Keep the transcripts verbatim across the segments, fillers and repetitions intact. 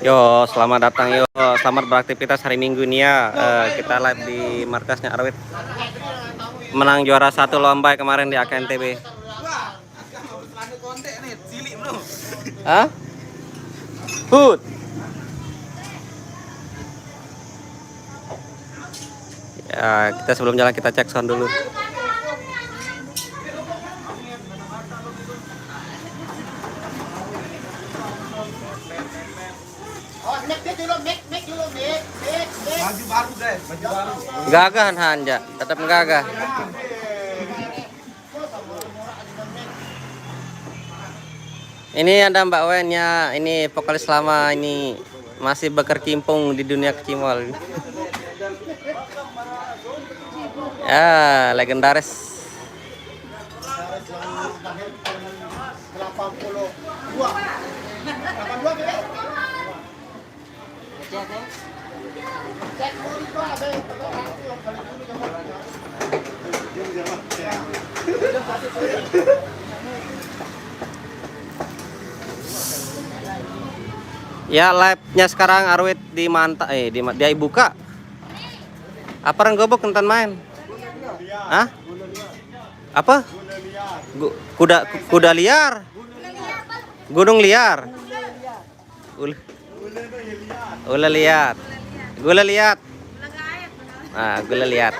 Yo, selamat datang yo. Selamat beraktivitas hari Minggu ini ya. Eh, kita live di markasnya Arwit. Menang juara satu lomba kemarin di A K N T B. Hah? Put. Ya, kita sebelum jalan kita cek sound dulu. Baju baru, guys. Baju baru. Gagah, Hanja. Tetap gagah. Ini ada Mbak Wen ya, ini vokalis lama ini masih berkecimpung di dunia kecimol. Ya, legendaris. Ya, live-nya sekarang Arwit di Manta, eh, di Ma-, dia buka. Apa orang gobok nonton main? Hah? Apa? Gu-, kuda, kuda liar. Gunung liar. Ul-, ula liat. Gula liat. Ah, gula liat.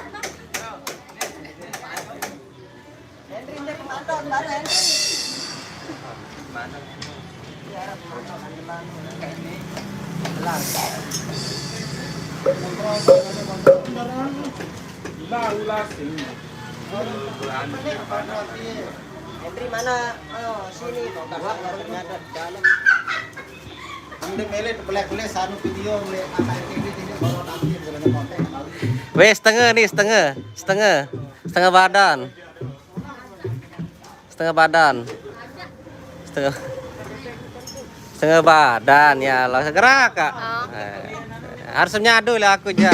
Henry mana? Ayo, sini. Ngadep, ngadep dalam. Ande mele belek-belek sanu video mele makai T V tidak bawa tampil dalam konten. Weh, setengah nih, setengah. Setengah. Setengah badan. Setengah badan. Setengah, setengah badan ya, lah gerak, Kak. Oh. Eh, harus nyadu lah aku aja.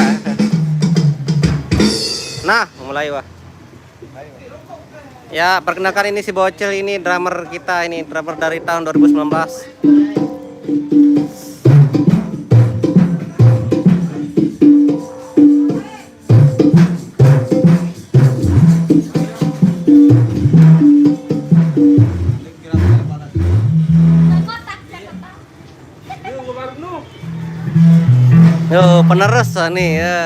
Nah, mulai wah. Ya, perkenalkan ini si Bocil, ini drummer kita, ini drummer dari tahun dua ribu sembilan belas. Yo, penerus nih ya.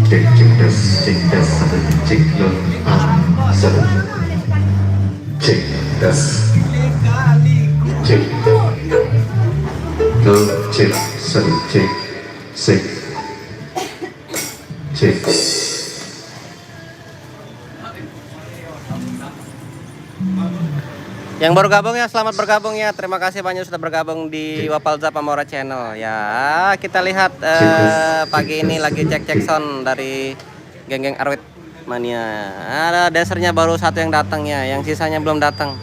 Cek, cek, tes, cek, tes, satu, cek, dua, ah, satu. Cek, tes. Cek. Dua, cek, satu, cek, cek. Cek. Yang baru gabung ya, selamat bergabung ya. Terima kasih banyak sudah bergabung di Wapalza Pamora Channel. Ya, kita lihat, eh, pagi ini lagi cek-cek sound dari geng-geng Arwit Mania. Ada dancernya baru satu yang datang ya, yang sisanya belum datang.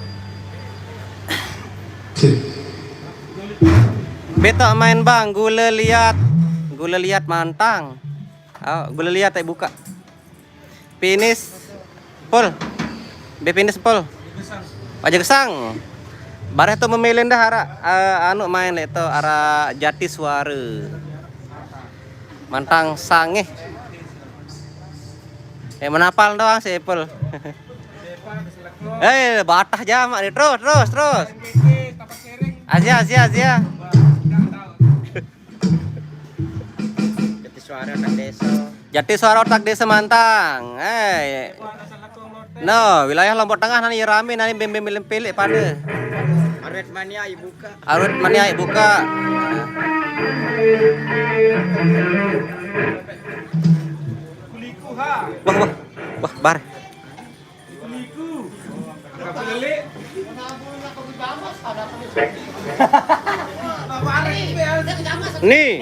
Beta main bang, gula liat, gula liat mantang. Oh, gula liat, eh, buka. Pinis Pol. Be pinis Pol. Aja gesang. Bareh tu memilih dah arah, eh, anu main le tu arah Jati Suara. Mantang sangeh. Eh, menapal doang si Ipul. Eh, batah jamak ni. Terus, terus, terus. Azia, Azia, Azia. Jati Suara anak desa. Jati Suara otak desa Mantang. Eh. No, wilayah Lombok Tengah nani rame nani bim-bim pilih pada. Arwet Mania ibu ka. Arwet Mania ibu ka. Wah, wah. Wah, bar. Nih.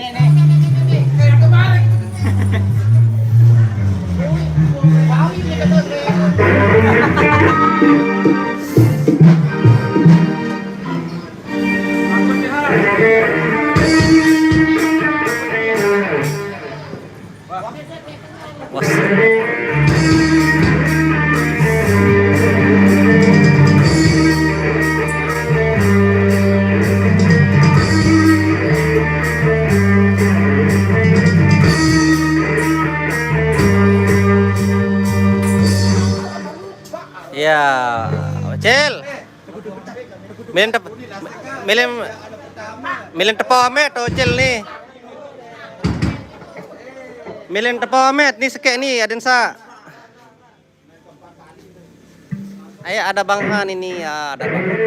Was. Ya, Cil. Milen tep-, milen, milen tepo amet to, Cil, ni. Milen tepo amet ni, sekek ni, aden sa. Ayo, ada Bang Han ini, ya, ada Bang Han.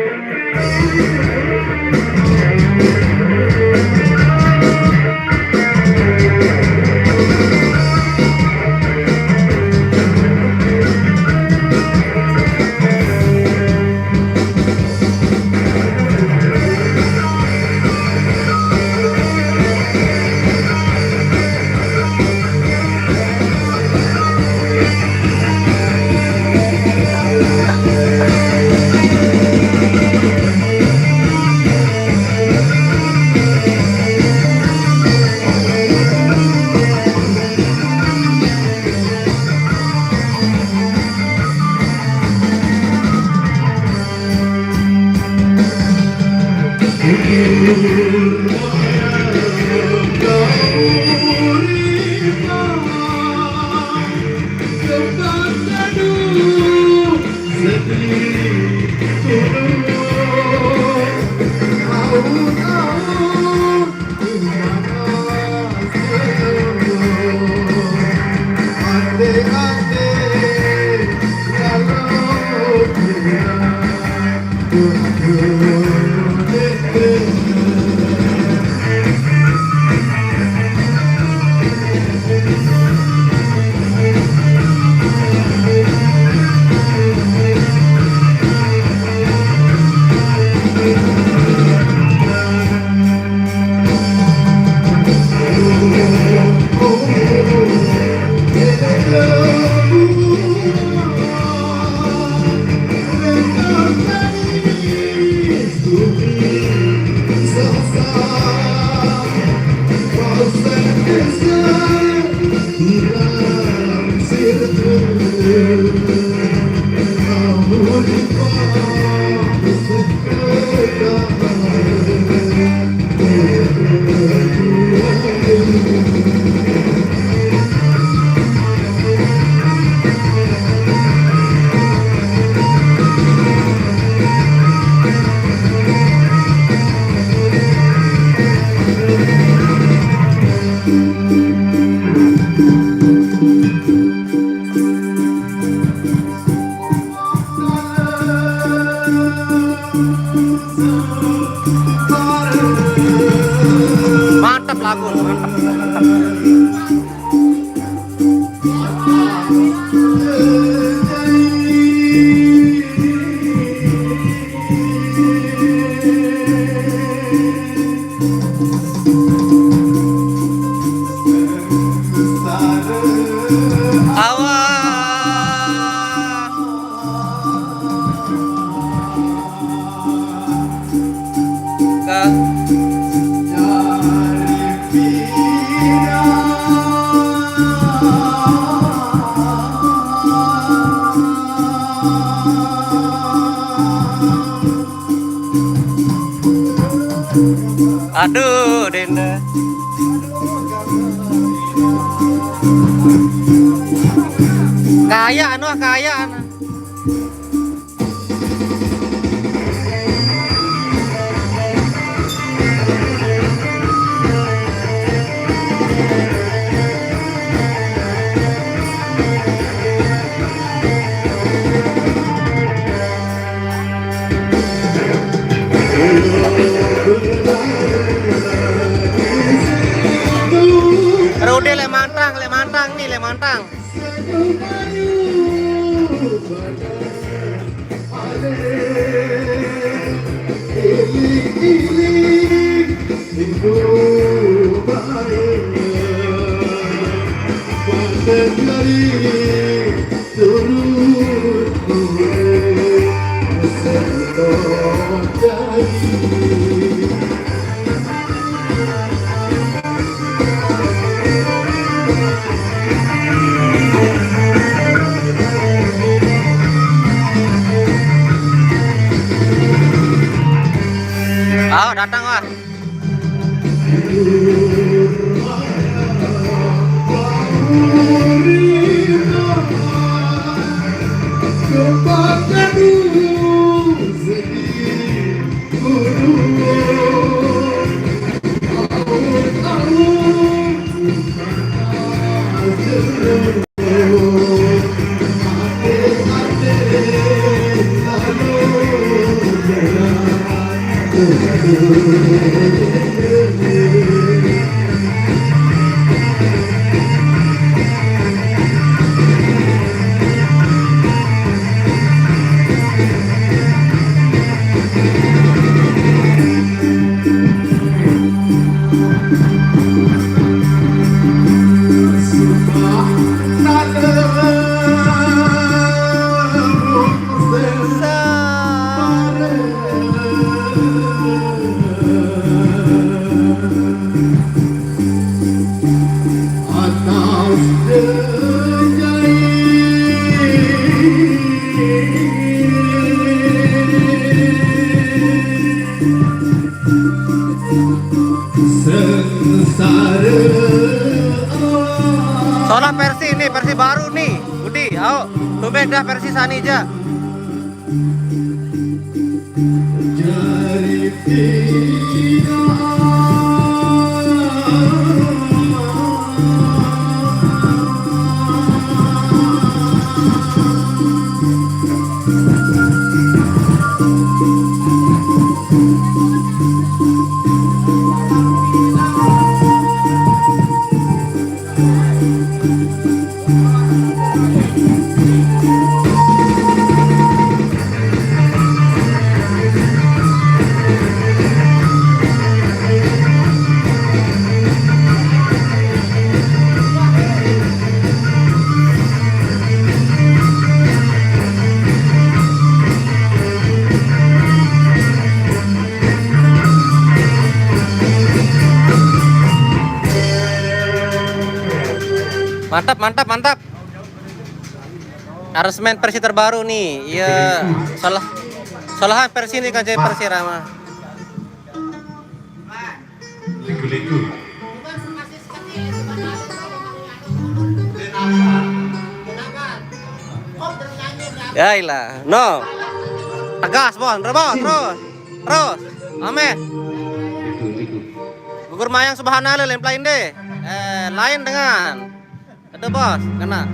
Mantap lagu, mantap, mantap. Awak. Ka. Aduh, Denda. Kaya anu, kaya anu. Rode lek mantang, lek mantang ni, lek mantang. Solah versi ini, versi baru nih. Budi, ayo. Tumben dah versi sani ja. Mantap, mantap, mantap. Aransemen versi terbaru nih. Iya, salah, salahan versi ini kan, jadi versi Rama. Liku-liku. Ya ilah. No. Tegas, Bos. Terus, Bos. Terus. Terus. Amin. Liku-liku. Gugur mayang subhanallah, lain, lain deh. Eh, lain dengan. Itu, Bos, kena.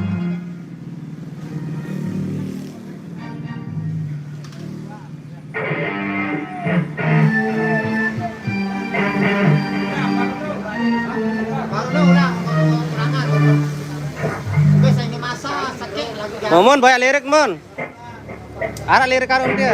Momon, banyak lirik, Mon. Arah lirik karun dia.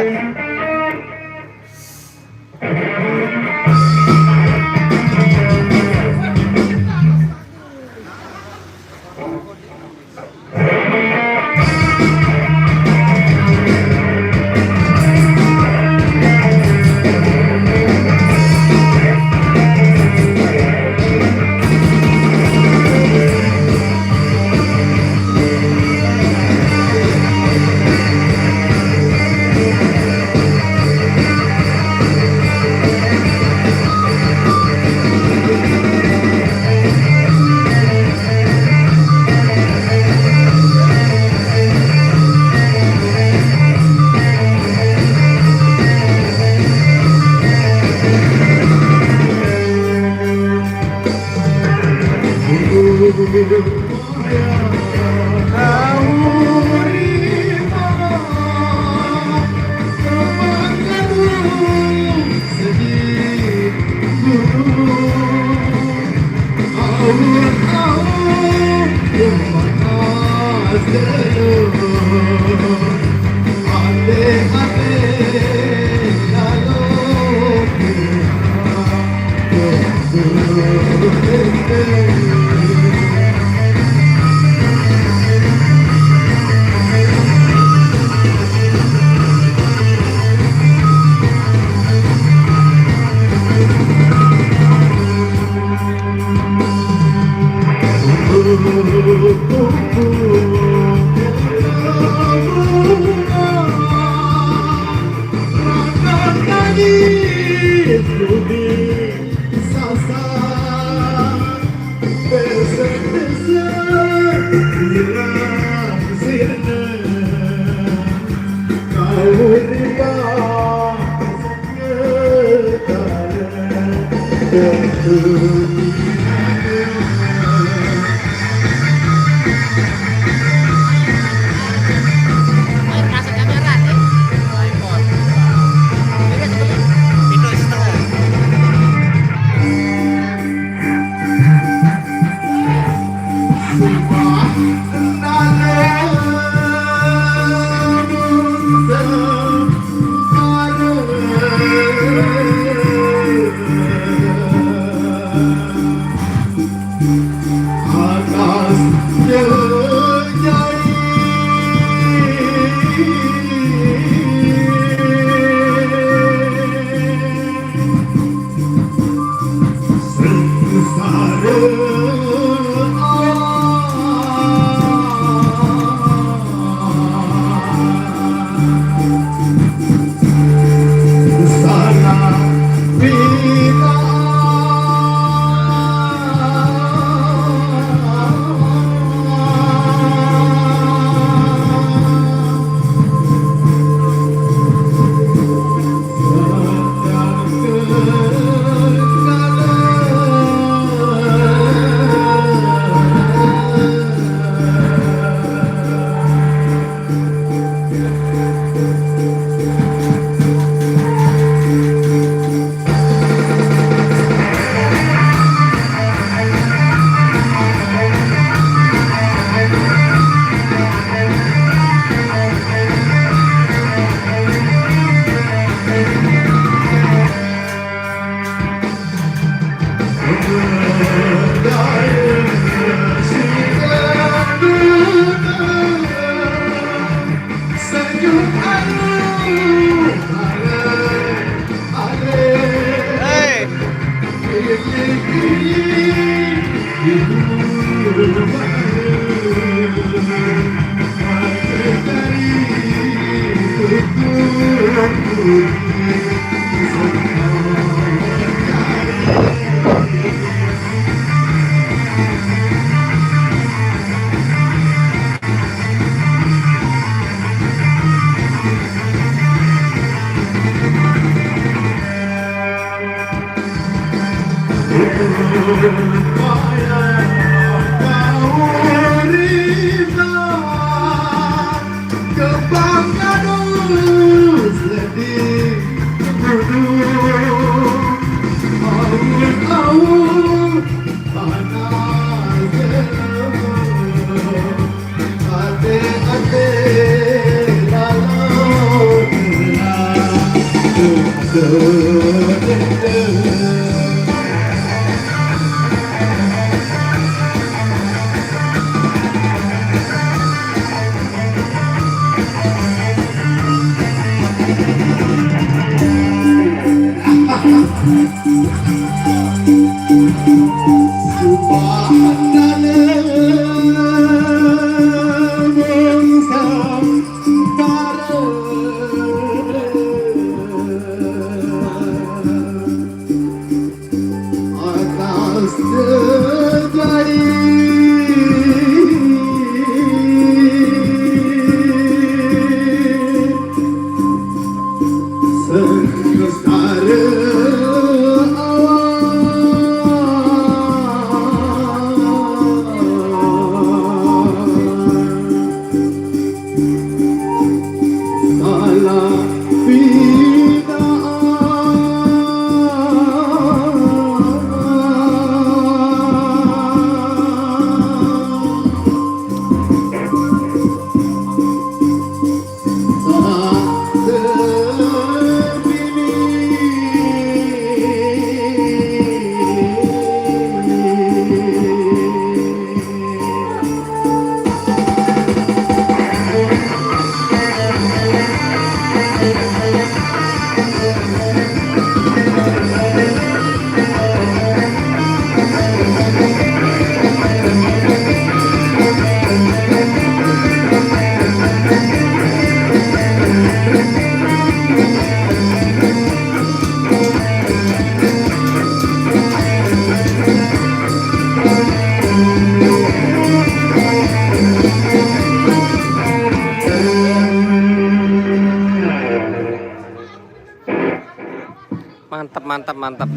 Mantap, mantap, mantap.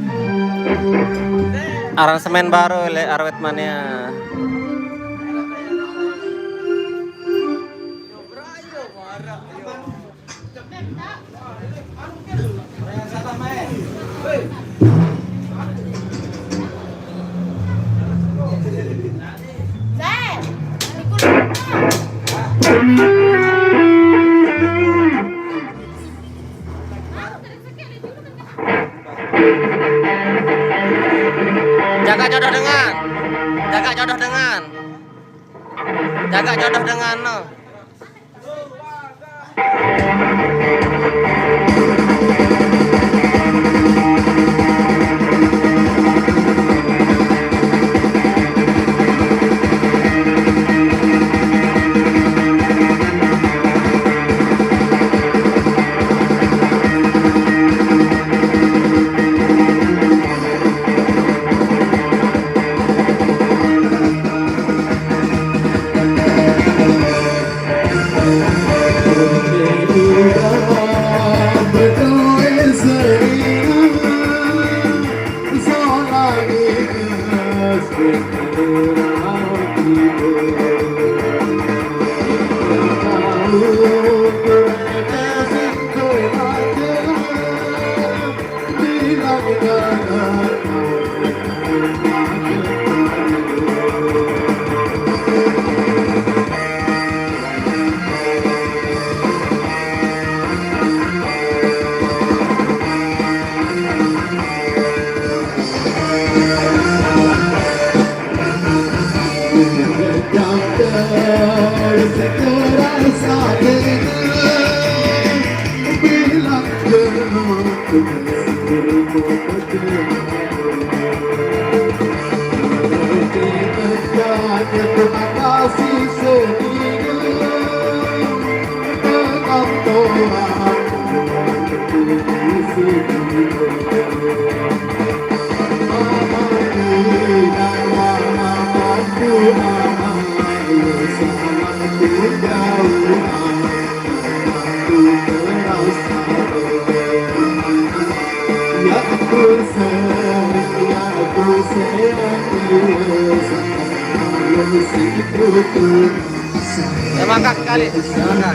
Aransemen baru le Arwet Mania. Jaga jodoh dengan. Jaga jodoh dengan. Jaga jodoh dengan no. Semangat kali, semangat.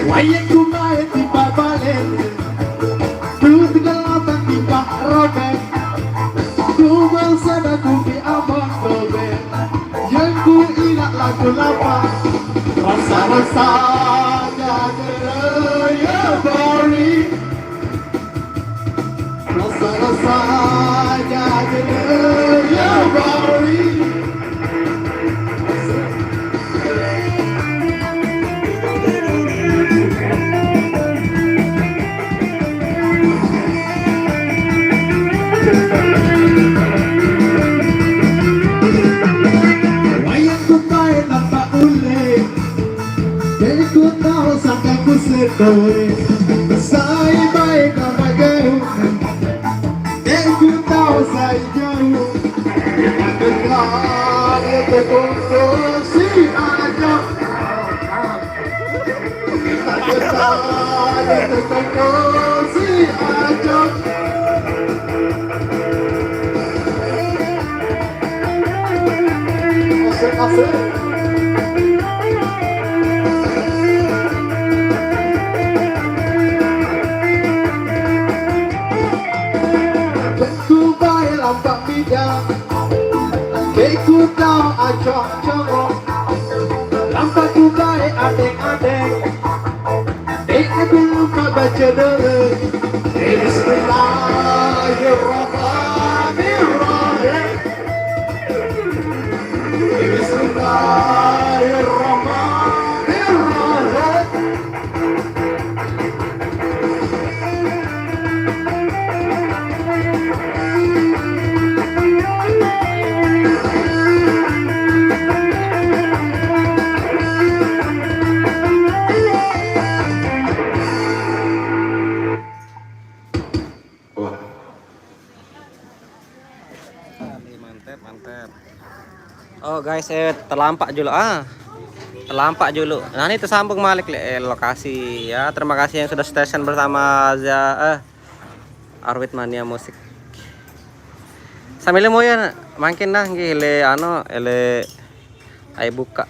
Wayek kumae tipa balen, tu tiga latang tipa robek, ku bangsa dan ku pi abang bebe, yang ku ingat lagu lapa, rasa-rasa jaga ya bari. Rasa-rasa jaga ya bari. Wayang kupai nampak ulih, jadi ku Asik, asik. Ku bae lampak pijak, ke ku tau acok corok. Lampak ku bae adeng-adeng, dek ku lupa baca doa. Bismillahirrahmanirrahim. Bismillahirrahmanirrahim. Wah. Mantep, mantep. Oh guys, eh, terlampak julu ah. Terlampak julu. Nah, ini tersambung malik le, eh, lokasi ya. Terima kasih yang sudah stay tune bersama Za eh Arwit Mania Musik. Sambil mau ya makin dah nggih le ano ele ai buka.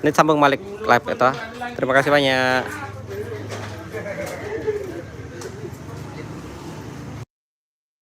Ini sambung malik live itu ah. Terima kasih banyak.